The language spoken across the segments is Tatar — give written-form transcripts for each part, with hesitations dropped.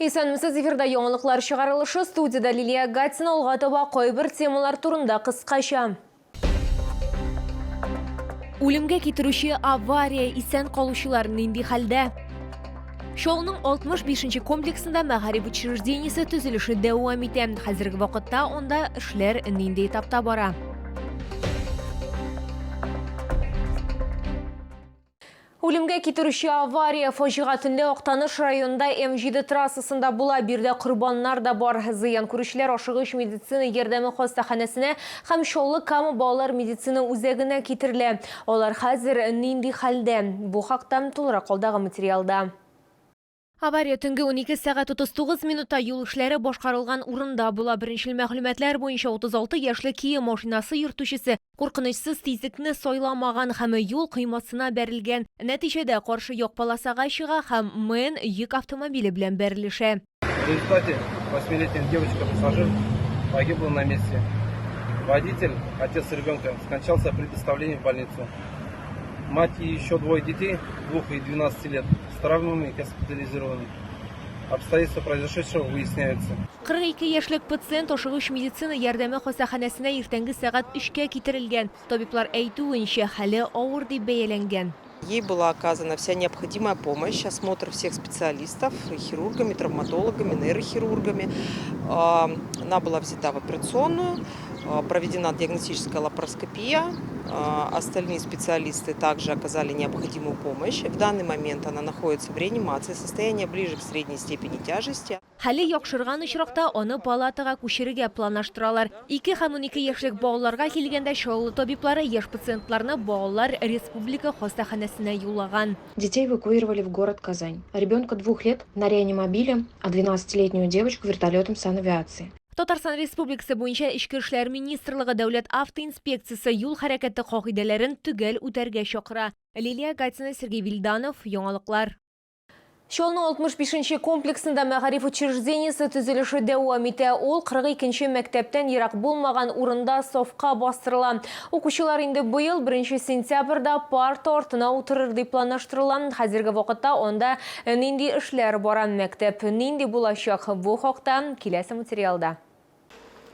Исәнмесез, эфирда яңалыклар чыгарылышы, студиядә Лилия Гатина. Алга таба кайбер темалар турында кыскача. Үлемгә китерүче авария, исән калучылар нинди хәлдә? Чаллының 65 нче комплексында мәгариф учреждениесе төзелеше дәвам итә. Хәзерге вакытта анда эшләр нинди этапта бара? Үлемгә китерүче авария фаҗига төнлә Актаныш районында М7 трассасында була. Биредә корбаннар да бар. Зыян күрүчеләр ашыгыч медицина ярдәме хастаханәсенә һәм Чаллы Кама балалар медицина үзәгенә китерелә. Алар хәзер нинди хәлдә? Бу хакта тулырак алдагы материалда. Авария төнге 12 сәгать 39 минутта юл эшләре башкарылган урында була. Беренчел мәгълүматлар буенча, 36 яшьлек Kia машинасы йөртүчесе куркынычсыз тизлекне сайламаган һәм юл коймасына бәрелгән. Нәтиҗәдә, каршы як полосага чыга һәм MAN йөк автомобиле белән бәрелешә. В результате восьмилетняя девочка-пассажир погибла на месте. Водитель, отец ребенка, скончался при доставлении в больницу. Мать и еще двое детей, 2 и 12 лет, с травмами госпитализированы. Обстоятельства произошедшего выясняются. 42 яшьлек пациент ашыгыч медицина ярдәме хастаханәсенә иртәнге сәгать өчкә китерелгән. Табиблар әйтүенчә, хәле авыр дип бәяләнгән. Ей была оказана вся необходимая помощь, осмотр всех специалистов, хирургами, травматологами, нейрохирургами. Она была взята в операционную, проведена диагностическая лапароскопия. Остальные специалисты также оказали необходимую помощь. В данный момент она находится в реанимации, состояние ближе к средней степени тяжести. Хәле яхшырган очракта, аны палатага күчерергә планлаштыралар. Ике һәм 12 яшьлек балаларга килгәндә, Чаллы табиблары яшь пациентларны балалар республика хастаханәсенә юллаган. Детей эвакуировали в город Казань. Ребенка двух лет на реанимобиле, а 12-летнюю девочку вертолетом санавиации. Татарстан Республикасы буенча Эчке эшләр министрлыгы Дәүләт автоинспекциясе юл хәрәкәте кагыйдәләрен төгәл үтәргә чакыра. Лилия Гатина, Сергей Вильданов, Яңалыклар. Чаллының 65 нче комплексында мәгариф учреждениесе төзелеше дәвам итә. Ул 42 нче мәктәптән ерак булмаган урында сафка бастырыла. Укучылар инде быел 1 сентябрьдә парта артына утырыр дип планлаштырыла. Хәзерге вакытта анда нинди эшләр бара, мәктәп нинди булачак, бу хакта киләсе материалда.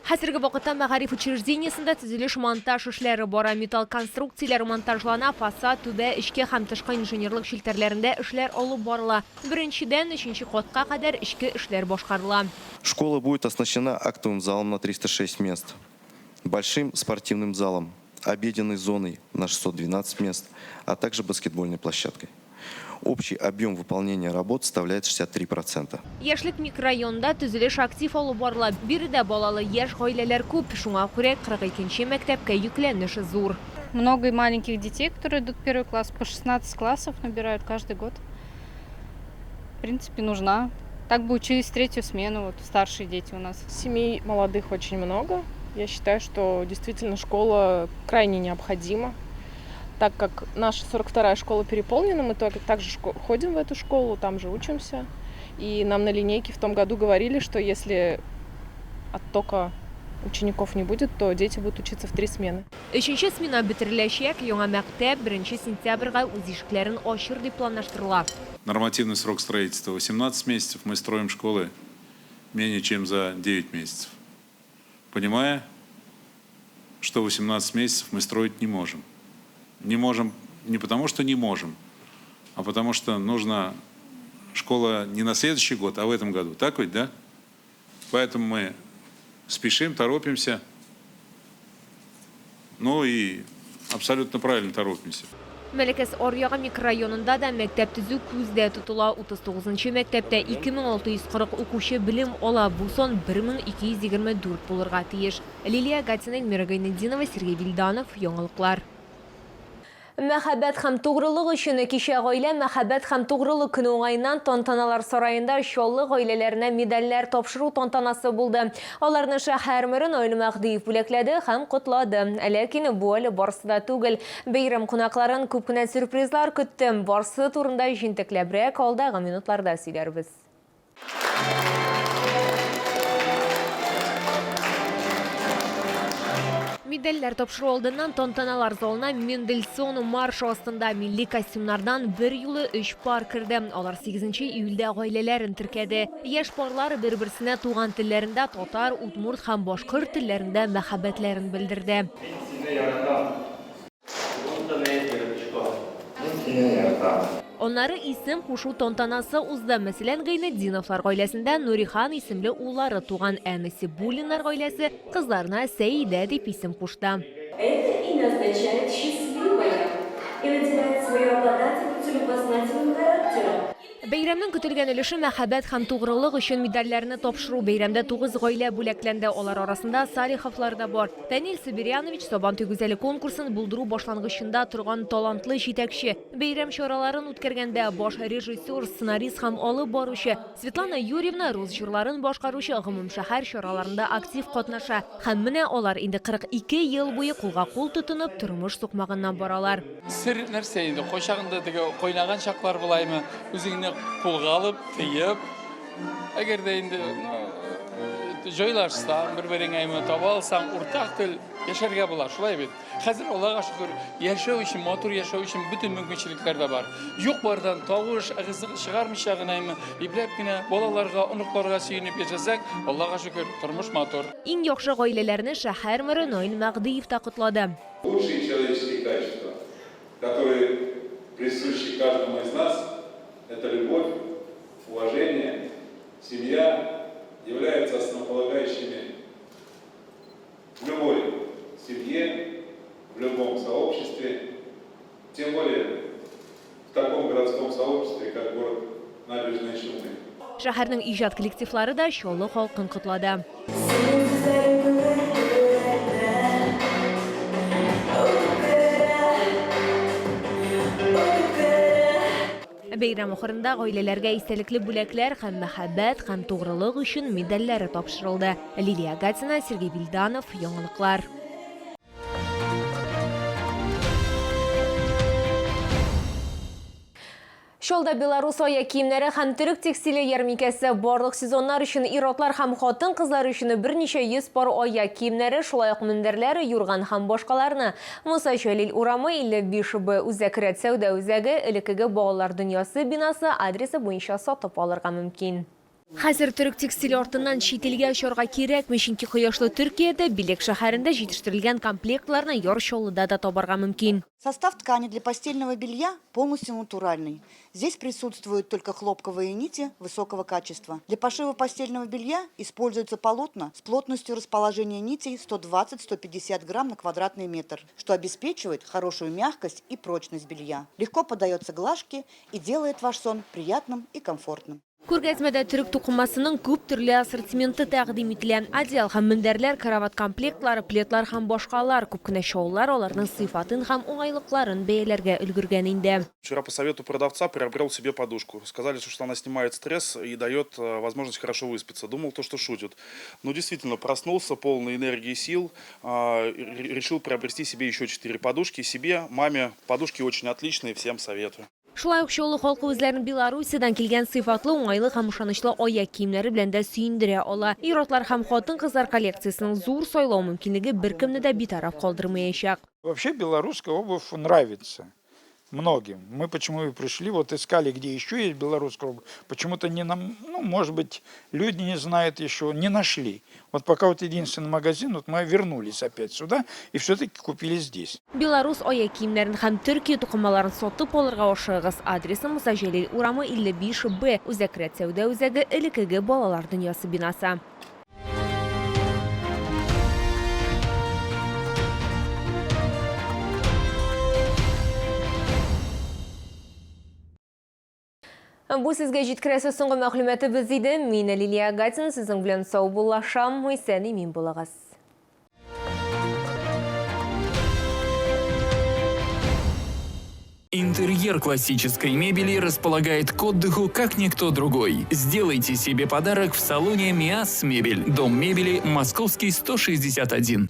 Хәзерге вакытта мәгариф учреждениесендә төзелеш-монтаж эшләре бара. Металл конструкцияләр монтажлана, фасад, түбә, эчке һәм тышкы инженерлык челтәрләрендә эшләр алып барыла. Беренчедән, өченче катка кадәр эчке эшләр башкарыла. Школа будет оснащена актовым залом на 306 мест, большим спортивным залом, обеденной зоной на 612 мест, а также баскетбольной площадкой. Общий объем выполнения работ составляет 63 процента. Яшьлек микрорайонында төзелеш актив алып барыла. Биредә балалы яшь гаиләләр күп, шуңа күрә 42 нче мәктәпкә йөкләнеш зур. Много и маленьких детей, которые идут в первый класс, по 16 классов набирают каждый год. В принципе, нужна. Так бы учились третью смену, вот старшие дети у нас. Семей молодых очень много. Я считаю, что действительно школа крайне необходима. Так как наша 42-я школа переполнена, мы также ходим в эту школу, там же учимся. И нам на линейке в том году говорили, что если оттока учеников не будет, то дети будут учиться в три смены. Өченче смена бетереләчәк, яңа мәктәп 1 сентябрьгә үз ишекләрен ачыр дип планлаштырыла. Нормативный срок строительства 18 месяцев, мы строим школы менее чем за 9 месяцев. Понимая, что 18 месяцев мы строить не можем. Не можем не потому, что не можем, а потому что нужна школа не на следующий год, а в этом году. Так ведь, да? Поэтому мы спешим, торопимся. Ну и абсолютно правильно торопимся. Мәләкәс аръягы микрорайонында да мәктәп төзү күздә тотыла. 39 мәктәптә 2640 укучы белем ала. Бу сан 1224 булырга тиеш. Лилия Гатина, Эльмира Гайнетдинова, Сергей Вильданов. Яңалыклар. Мәхәббәт һәм тугрылык өчен. Кичә Гаилә, мәхәббәт һәм тугрылык көне уңаеннан Тантаналар сараенда Чаллы гаиләләренә медальләр тапшыру тантанасы булды. Аларны шәһәр мэры Наил Мәһдиев бүләкләде һәм котлады. Ләкин бу әле барысы да түгел. Бәйрәм кунакларын күп кенә сюрпризлар көтте. Барысы турында җентекләбрәк алдагы минутларда сөйләрбез. Медальләр тапшыру алдыннан тантаналар залына Мендельсон маршы астында милли костюмнардан бер юлы өч пар керде. Алар 8 июльдә гаиләләрен теркәде. Яшь парлар бер-берсенә туган телләрендә татар, удмурт һәм башкорт телләрендә мәхәббәтләрен белдерде. Мин сине яратам. Мин сине яратам. Аннары исем кушу тантанасы узды. Мәсәлән, Гайнетдиновлар гаиләсендә Нурихан исемле уллары туган, ә Насибуллиннар гаиләсе кызларына Сәидә дип исем кушты. Это имя означает счастливая и наделяет свою обладательницу любознательным характером. Бәйрәмнең көтелгән өлеше мәхәббәт һәм тугрылык өчен медальләрне тапшыру. Бәйрәмдә тугыз гаилә бүләкләнде. Алар арасында Салиховлар да бар. Фәнил Сабирянович Сабантуй гүзәле конкурсын булдыру башлангычында торган талантлы җитәкче. Бәйрәм чараларын үткәргәндә баш режиссер, сценарист һәм алып баручы. Светлана Юрьевна рус җырларын башкаручы, гомумшәһәр чараларында актив катнаша. Һәм менә алар инде 42 ел буе кулга-кул тотынып, тормыш сукмагыннан баралар. Сер нәрсә инде, кайчагында теге кайнаган чаклар булаймы, үзеңне кулга алып, тыеп, әгәр дә инде, ну, җайлашсаң, бер-береңә әйме таба алсаң, уртак тел яшәргә була, шулай бит. Хәзер Аллага шөкер, яшәү өчен, матур яшәү өчен бөтен мөмкинчелекләр дә бар. Юк бардан тавыш, ыгы-зыгы чыгармыйча гына әйме, ипләп кенә балаларга, оныкларга сөенеп яшәсәк, Аллага шөкер, тормыш матур. Иң яхшы гаиләләрне шәһәр мэры Наил Мәгъдиев та котлады. Лучшие человеческие качества, которые присущи каждому из нас, это любовь, уважение, семья являются основополагающими в любой семье, в любом сообществе, тем более в таком городском сообществе, как город Набережные Челны. Шәһәрнең иҗат коллективлары да Чаллы халкын котлады. Бәйрәм ахырында гаиләләргә истәлекле бүләкләр һәм мәхәббәт һәм тугрылык өчен медальләре тапшырылды. Лилия Гатина, Сергей Вильданов, Яңалыклар. Чаллыда белорус аяк киемнәре һәм төрек текстиле ярминкәсе барлык сезоннар өчен ир-атлар һәм хатын-кызлар өчен берничә йөз пар аяк киемнәре, шулай ук мендәрләр, юрган һәм башкаларны. Муса Җәлил урамы, 55 Б Үзәк рәт сәүдә үзәге, элеккеге Балалар дөньясы бинасы адресы буенча сатып алырга мөмкин. Хәзер төрек текстиле артыннан чит илгә очарга кирәкми, чөнки кояшлы Төркиядә, Билек шәһәрендә җитештерелгән комплектларны Яр Чаллыда да табарга мөмкин. Состав ткани для постельного белья полностью натуральный. Здесь присутствуют только хлопковые нити высокого качества. Для пошива постельного белья используются полотна с плотностью расположения нитей 120-150 грамм на квадратный метр, что обеспечивает хорошую мягкость и прочность белья. Легко поддается глажке и делает ваш сон приятным и комфортным. Күргәзмәдә төрек тукымасының күп төрле ассортименты тәкъдим ителә. Одеял һәм мендәрләр, карават комплектлары, пледлар һәм башкалар. Күп кенә чаллылар аларның сыйфатын һәм уңайлыкларын бәяләргә өлгергән инде. Вчера по совету продавца приобрел себе подушку. Сказали, что она снимает стресс и дает возможность хорошо выспаться. Думал, то, что шутят. Но действительно, проснулся полный энергии и сил, решил приобрести себе еще 4 подушки. Себе, маме. Подушки очень отличные, всем советую. Шулай ук Чаллы халкы үзләрен Белоруссиядән килгән сыйфатлы, уңайлы һәм ышанычлы аяк киемнәре белән дә сөендерә ала. Ир-атлар һәм хатын-кызлар коллекциясенең зур сайлау мөмкинлеге беркемне дә битараф калдырмаячак. Вообще белорусская обувь нравится многим. Мы почему и пришли, вот искали, где еще есть белорусская обувь. Почему-то не нам, ну, может быть, люди не знают еще, не нашли. Вот пока вот единственный магазин, вот мы вернулись опять сюда и все-таки купили здесь. Белорус аяк киемнәрен һәм Төркия тукымаларын сатып алырга ашыгыгыз. Адресы Муса Җәлил урамы 55 Б, Үзәк рәт сәүдә үзәге, элеккеге Балалар дөньясы бинасы. Бу сезгә җиткерәсе соңгы мәгълүматыбыз иде. Мин Лилия Гатина сезнең белән саубуллашам. Исән-имин булыгыз. Интерьер классической мебели располагает к отдыху, как никто другой. Сделайте себе подарок в салоне «Миасс Мебель». Дом мебели, Московский, 161.